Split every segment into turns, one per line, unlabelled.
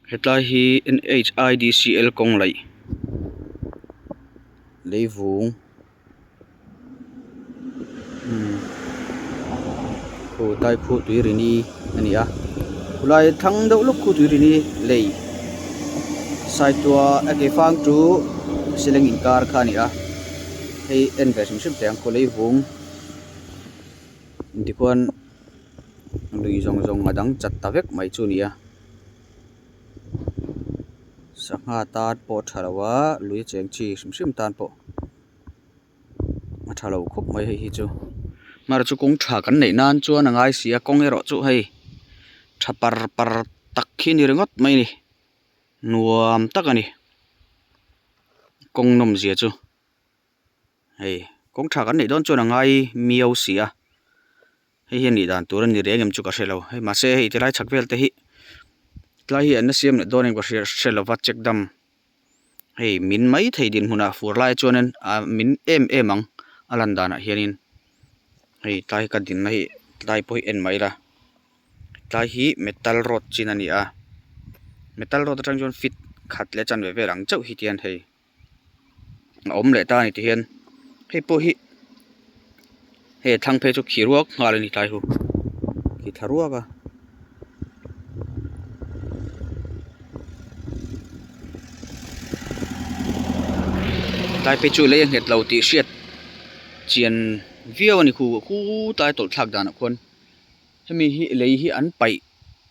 Hetlai hi N_H_I_D_C_L kawng laih leivung khu tlai khu tui ri ni a ni a khulai thlang deuh lawk khu tui ri ni lei saituah a ke fang chu sileng inkar kha a ni a hei en ve hrim hrim teh ang khu leivung tikhuan lui zawng zawng a dang chat ta vek mai chu a ni a. Sangha tan pawh a tha lo a lui cheng chi hrim hrim tan pawh a tha lo khawp mai hei hi chu hmar chu kawng tha kan neih nan chuan a ngai si a kawng erawh chu hei tha par par tak hi a ni ringawt mai a ni nuam tak a ni kawng nawm zia chu. Hei kawng tha kan neih dawn chuan a ngai miau si a hei hian nih dan tur a ni reng em chu ka hre lo hei mahse hei tilai chhak vel te hi tlai hi an la siam leh dawn em ka hria hre lova check dam hei min mai thei dinhmunah fur lai chuanin ah min em em ang a lan danah hianin hei tlai ka dinna hi tlai pawh hi en mai ila tlai hi metal rod chin a ni a metal rod atang chuan feet khat leh chanve vel ang chauh hi tihian hei. A awm leh ta a ni ti hian hei pawh hi hei a thlang phei chu khi ruak nghal a ni tlai hu khi thla ruak a. Tlai phei chu lei a nghet lo tih hriat chian viau a ni khu khutlai tawlh thlak danah khuan hemi hi lei hi an paih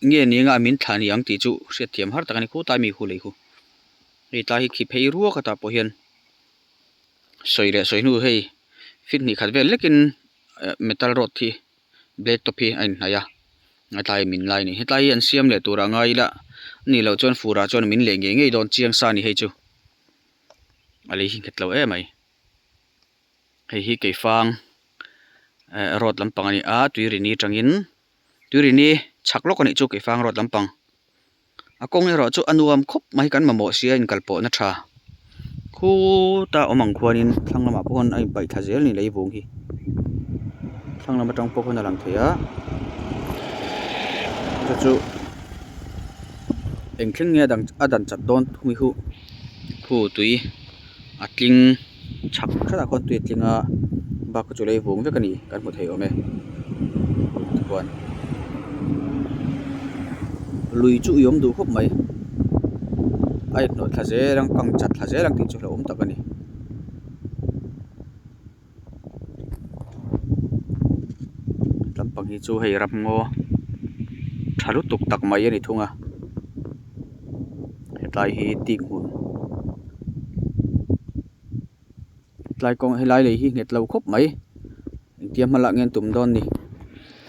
nge ni anga min thlah ni ang tih chu hriatthiam har tak a ni khutlai mi khu lei khu. Hei tlai hi khi phei ruak atah pawh hian sawi leh sawi hnu hei feet hnih khat vel lekin metal rod hi black top hi a inhnaih a hetlai min lai a ni hetlai hi an siam leh turah ngai ila a nih loh chuan fur ah chuan min leh ngei ngei dawn chiang sa a ni hei chu a lei hi nghet lo em mai hei hi keifang eh road lampang a ni a tuirini atangin tuirini chhak lawk a nih chu keifang road lampang. A kawng erawh chu a nuam khawp mai kan mamawh sia inkal pawhna tha khuta awm ang khuanin thlang lamah pawh khuan a inpaih thla zel a ni leivung hi thlang lam atang pawh khuan a lang thei a chu chu eng thleng nge a dan chat dawn thung hi hu khu tui a tling chhak hretah khuan tui a tling a bak chu leivung vek a ni kan hmu thei awm e tikhuan lui chu i awm duh khawp mai a inhnawh thla zel ang kang chat thla zel ang tih chu hlauhawm tak a ni. Lampang hi chu hei ramngaw tha lutuk tak mai a ni thung a hetlai hi teak hmun tlai kawng helai lei hi nghet lo khawp mai engtia hma lak nge an tum dawn ni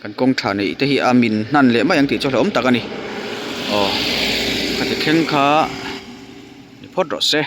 kan kawng tha neih te hi a min hnan leh mai ang tih chu hlauhawm tak a ni aw khati thleng kha ni phawt rawh se.